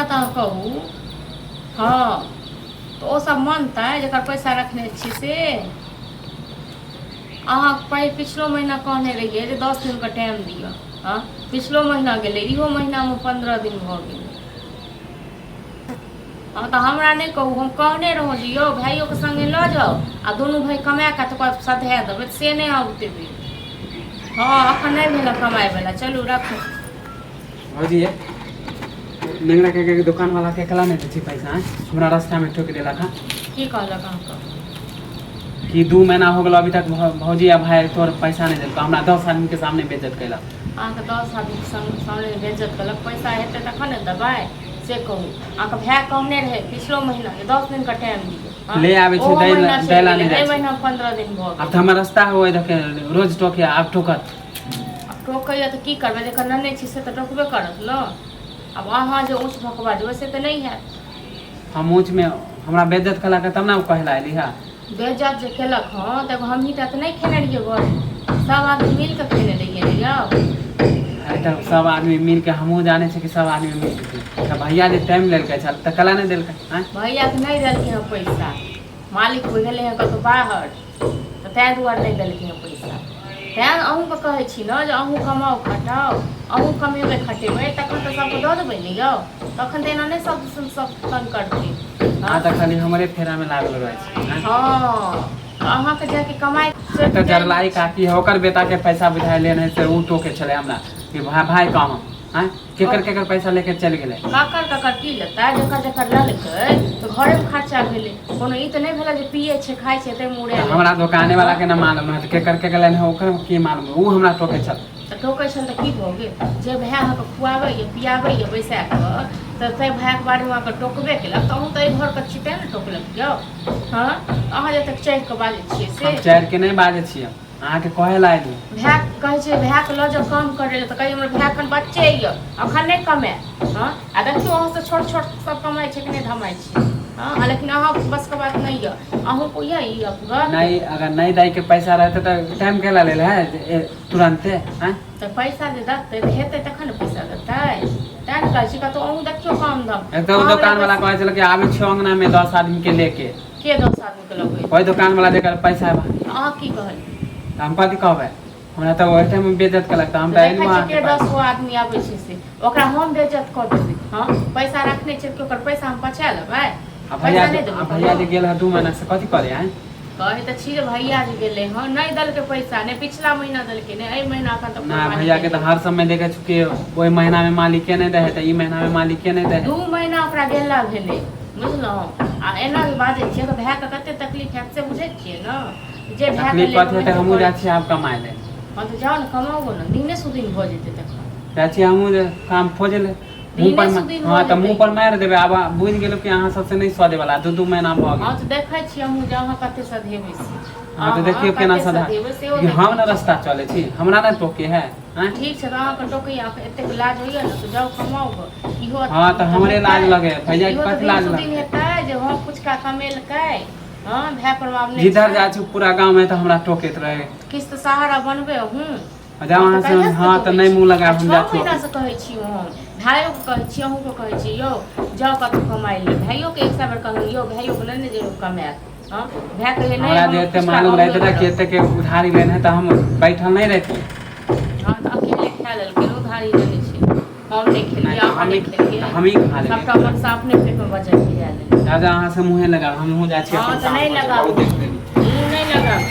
बात अहाँ कहू। हँ, तऽ ओ सब मानतै जकर पैसा रखने छी से? अहाँ पिछलो महीना कहने रहियै जे 10 दिनके टाइम दिअ। हँ, पिछलो महीना गेलै, इहो महीनामे 15 दिन भऽ गेलै। हँ, तऽ हमरा नहि कहू, हम कहने रहौँ जे यौ भाइयोके सङ्गे लऽ जाउ आ दुनू भाय कमा कऽ तकर बाद सधा देबै, से नहि आब देबै। हँ, एखन नहि भेल कमाइवला। चलू, राखू। भौजी, नेंगरा काका के दुकान वाला के केला नहि दै छै पैसा, आँय? हमरा रास्ता में ठोक देलक हँ। की कहलक अहाँके? कि 2 महीना हो गेल, अभी तक भौजी आ भाई तोर पैसा नहीं देलको। हमरा 10 आदमी के सामने बेइज्जत कैलक। अहाँके 10 आदमीके सामने बेइज्जत केलक? पैसा हेतै तखन ने देबै, से कहू। अहाँके भाय कहने रहै पिछलो महीना जे 10 दिनके टाइम दियौ। हँ? ले आबै छै, ओहो दै महीना चलि दैला गेलै, नहि जाइ एहि छै। महीना 15 दिन भऽ आब गेल। तऽ हमर रास्ता हुए देखे रोज टोके, आब टोकत। आब टोकैए तऽ की करबै? जकर ननै छी से तऽ टोकबे करत ने। आब अहाँ जे ऊँच भऽ कऽ बाजबै से तऽ नहि हैत। हम ऊँच में हमरा बेइज्जत केलक तब ने कहला अयली हा। बेइज्जत जे केलक हँ, तऽ एगो हमही टा तऽ नहि खेने रहियै घरमे, सब आदमी मिल कऽ खेने रहियै ने यौ। अरे, तऽ सब आदमी मिल के, हमहूँ जानै छियै कि सब आदमी मिल के, तऽ भैया जे टाइम लेलकै छल तऽ कला नहि देलकै, आँय? भैयाके नहि देलकै हँ पैसा, मालिक गेलै हँ कतहु बाहर, तऽ ताहि दुआरे नहि देलकै हँ पैसा। तैँ अहूँके कहै छी ने जे अहूँ कमाउ खटाउ। अहूँ कमेबै खटेबै तखन तऽ सबके दऽ देबै ने यौ। तखन तऽ एना नहि सब सब तंग करतै। अहाँ तऽ खाली हमरे फेरामे लागल रहै छी, आँय? हँ, तऽ अहाँके जाके कमाइ। तऽ जरलाई काकी है, ओकर बेटाके पैसा बुझाइ लेने से ओ टोके छलै हमरा कि भाई, भाई कहाँ, आँय? केकर केकर पैसा लेके चलि गेलै? ककर ककर की लेतै? जकर जकर लेलकै तऽ घरेमे खर्चा भेलै। कोनो ई तऽ नहि भेलै जे पियै छै, खाइ छै, ताहिमे उड़े। तऽ हमरा दोकाने वाला के ना मालूम है, तऽ केकर केकर लेने है ओकर की मालूम? ओ हमरा टोके छल। तऽ टोकै छल तऽ की भऽ गेल? जे भाय अहाँके खुआबैए, पियाबैए बैसा कऽ, तऽ ताहि भायके बारेमे अहाँके टोकबे केलक, तऽ अहूँ तऽ एहि घरके छी तेँ ने टोकलक यौ। हँ, अहाँ जतेक चढ़ि कऽ बाजै छियै से। हम चढ़ि के नहि बाजै छियै, अहाँके कहै ला अयलहुँ। भाय कहै छै, भायके लऽ जाउ काम करै लए, तऽ कहै हमर भाय एखन बच्चे यऽ, एखन नहि कमाय। हँ, आ देखियौ, अहाँसँ छोट छोट सब कमाइ छै कि नहि धमाइ छै। हँ, लेकिन अहाँ बसके बात नहि यऽ, अहूँके यऽ ई अपगत। नहीं, अगर नहीं दै के पैसा रहते तऽ टाइम केला लेल है तुरंते, आँय? तऽ पैसा जे देतै तऽ हेतै, तखन ने पैसा देतै। तैँ ने कहै छी, कतहु अहूँ देखियौ काम धाम। एक तऽ ओ दोकान वाला कहै छलै कि आबै छियौ अंगना में 10 आदमी के लेके। के 10 आदमीके लगबै? ओहि दोकान वाला जकर पैसा है। अहाँ की कहलियै? तऽ हम कथी कहबै? हमरा तऽ ओहि टाइम में बेइज्जत केलक, तऽ हम तऽ देखै एलहुँ छियै अहाँके के पास। 10 गो आदमी आबै छै से ओकरा हम बेइज्जत कऽ देबै? हँ, पैसा रखने छै तऽ ओकर पैसा हम बचा लेबै? आ भैया पैसा नहि आ देबै? भैया जे गेल है 2 महीना से कथी करे, आँय? कहै तऽ छी जे भैया जे गेलै हँ, नहि देलकै पैसा, नहि पिछला महीना देलकै, नहि एहि महीना, एखन तक ना कोइ भैया के मालिक तऽ हर समय देखै छु कि ओहि महीना में मालिके नहि दै है, तऽ ई महीना में मालिके नहि दै है। 2 महीना ओकरा गेला भेलै, बुझलहुँ? आ एना जे बाजै छियै तऽ भायके कते तकलीफ हैत से बुझै छियै ने? जे भायके तकलीफ लेल कथी हेतै? हमहूँ जाइ छियै आब कमाइ लए। हँ, तऽ जाउ ने, कमाउ ने, दिने सुदिन भऽ जेतै तखन। जाइ छियै हमहूँ जे काम खोजे ले मुँह पर दिने सुदिन हँ भऽ तऽ मुँह जेतै। पर मारि देबै। आब बुझि गेलहुँ कि अहाँ सबसँ नहि सधे वाला, 2-2 महीना भऽ गेल। हँ, तऽ देखै छियै हमहूँ जे अहाँ कते सधेबै से। हँ, तऽ देखियौ केना कते सधा सधेबै सेहो कि हम देखै ने छी। रास्ता चलै छी, हमरा नहि टोके है, आँय? ठीक छै, तऽ अहाँके टोकैया, अहाँके एतेक लाज होइया ने, तऽ जाउ कमाउ गऽ। इहो हँ, तऽ हमरे लाज लगे, भैया के इहो तऽ कथी दिन लाज सुदिन लगतै? हेतै जे हँ, पुचका कमेलकै हँ, भाय पर बाप नहि जिधर छै। जाइ छी पूरा गाँव में तऽ हमरा टोकैत रहे। किछु तऽ सहारा बनबै अहूँ। जाउ अहाँ से, हँ, तऽ नहि मुँह लगायब, हम 6 जाइ छी महीना ऑफिस। से कहै छी हम, भाइयोके कहै छी, अहूँके कहै छी, यौ जाउ कतहु कमाइ लए। भाइयोके एक सए बेर कहलहुँ यौ, भाइयोके लेने जइयौ कमायत। हँ, भाय कहै नहि। हमरा जे हम एते पुचका मालूम गाँवे रहतै तऽ कि मे एते के उधारी लेने है तऽ हम बैठल नहि रहती। हँ, तऽ अकेले खा लेलकै, उधारी लेने छै। हम नहि नहि खेलियै, तऽ अहाँ हमही नहि खेलियै। हमही खा लेलियै। सबटा मनसा अपने पेटमे बजल गिरा लेलियै। जा जा, अहाँ से मुँहे लगाब, हमहूँ जाइ छी हँ, अपन तऽ काम नहि खोजै, लगाबू। बहुत देख लेली। मुँह नहि लगाब।